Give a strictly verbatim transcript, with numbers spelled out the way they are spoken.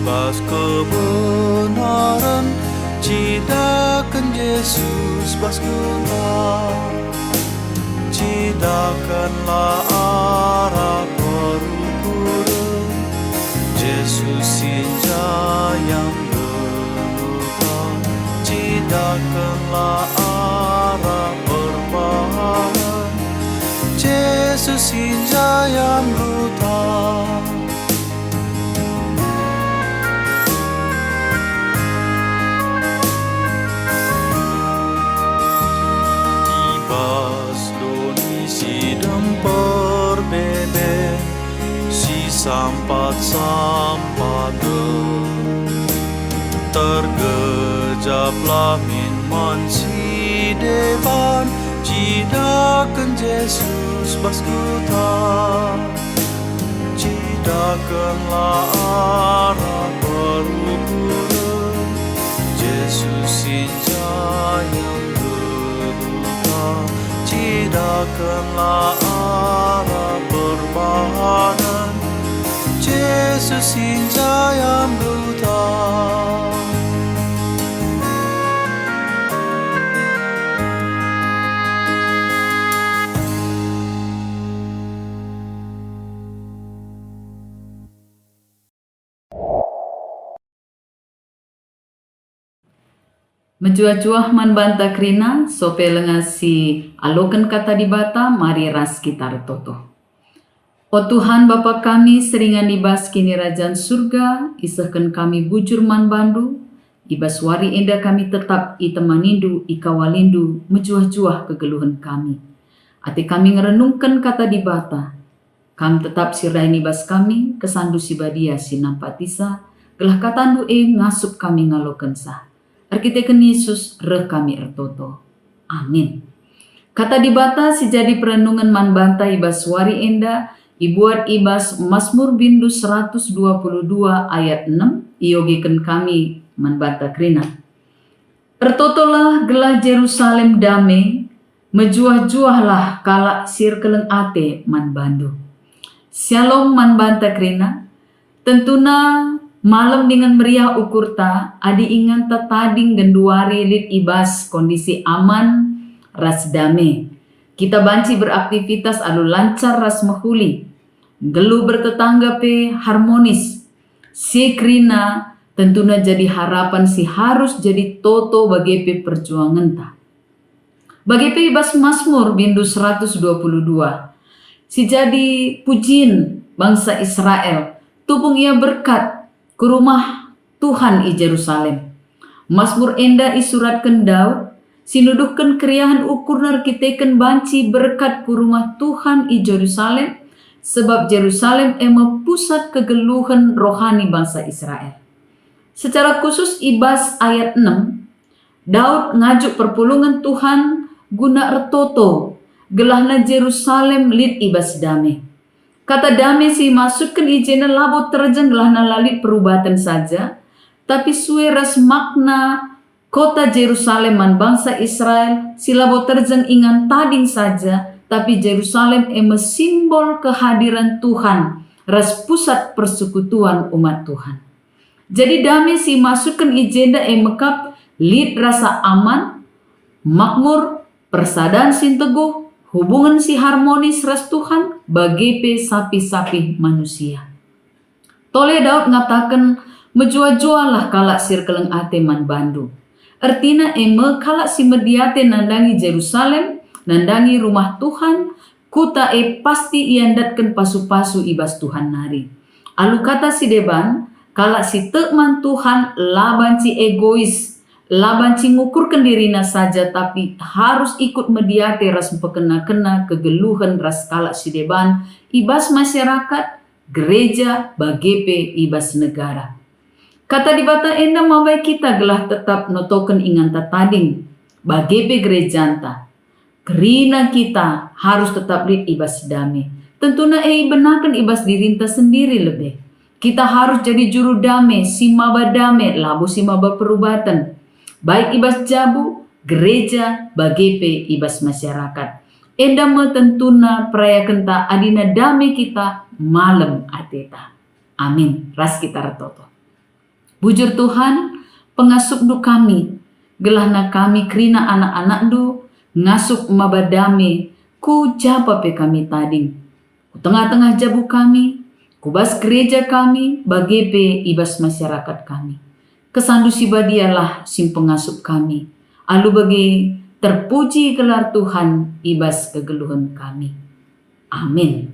Bas kebenaren, cidaken Jesus bas kuta. Cidakenlah arah perukuren, Jesus si njayam geluhta. Cidakenlah arah perbahanen, Jesus si njayam geluhta. I bas doni si dem perbeben, si sampat-sampat tergejaplah min man si deban, cidaken Jesus bas kuta. Cidakenlah arah perukuren, Jesus si njayam geluhta. Cidakenlah arah perbahanen, Jesus si njayam geluhta. Mejuah-juah man banta kerina, sope lenga si aloken Kata Dibata, mari ras kita ertoto. O Tuhan, Bapa kami si ringan i bas Kinirajan Surga, isehken kami bujur man bandu, i bas wari enda kami tetap itemanindu, ikawalindu, mejuah-juah kegeluhen kami. Ate kami ngerenungken Kata Dibata, Kam tetap si reh i bas kami, kesandu si badia si nampatisa, gelah katandu e ngasup kami ngalokensa. Erkiteken Yesus reh kami ertoto. Amin. Kata Dibata si jadi perenungen man banta i bas wari enda ibuat i bas Masmur bindu seratus dua puluh dua ayat enem, iogeken kami man banta kerina. Ertotolah gelah Jerusalem dame, mejuah-juahlah kalak si erkeleng ate man bandu. Syalom man banta kerina. Tentuna malem dingen meriah ukurta adi inganta tading genduari lit i bas kondisi aman ras dame. Kita banci beraktivitas alu lancar ras mehuli. Nggeluh bertetangga pe harmonis. Si kerina tentuna jadi harapan si harus jadi toto bage pe perjuangenta. Bage pe i bas Masmur bindu seratus dua puluh dua, si jadi pujin bangsa Israel, tupung ia berkat ku rumah Tuhan i Jerusalem. Masmur enda isuratken Daud, si nuduhken keriahen ukurna erkiteken banci berkat ku rumah Tuhan i Jerusalem, sebab Jerusalem e me pusat kegeluhen rohani bangsa Israel. Secara khusus i bas ayat enem, Daud ngajuk perpulungen Tuhan guna ertoto, gelahna Jerusalem lit i bas dame. Kata dame si imaksudken i jenda labo terjeng gelahna la lit perubaten saja, tapi sue ras makna kota Jerusalem man bangsa Israel si labo terjeng ingan tading saja, tapi Jerusalem e me simbol kehadiran Tuhan ras pusat persekutuan umat Tuhan. Jadi dame si imaksudken i jenda e me kap lit rasa aman, makmur, persadan si nteguh, hubungen si harmonis ras Tuhan, bage pe sapih-sapih manusia. Tole Daud ngataken, "Mejuah-juahlah kalak si erkeleng ate man bandu." Ertina e me kalak si mediate nandangi Jerusalem, nandangi rumah Tuhan, kuta e pasti iandatken pasu-pasu i bas Tuhan nari. Alu kata si deban, kalak si tek man Tuhan la banci egois, la banci ngukurken dirina saja, tapi harus ikut mediate ras mpekena-kena kegeluhen ras kalak si deban i bas masyarakat, gereja, bage pe i bas negara. Kata Dibata enda mabai kita gelah tetap notoken inganta tading, bage pe gerejanta. Kerina kita harus tetap lit i bas dame. Tentuna e ibenaken i bas dirinta sendiri lebe. Kita harus jadi juru dame, si maba dame, labo si maba perubaten. Baik i bas jabu, gereja, bage pe i bas masyarakat. Enda me tentuna perayakenta adina dame kita, malem ateta. Amin. Ras kita ertoto. Bujur Tuhan, pengasupNdu kami, gelahna kami kerina anak-anakNdu ngasup maba dame ku japa pe kami tading. Ku tengah-tengah jabu kami, ku bas gereja kami, bage pe i bas masyarakat kami. KesahNdu si badialah si mpengasup kami. Alu bage terpuji gelar Tuhan i bas kegeluhen kami. Amin.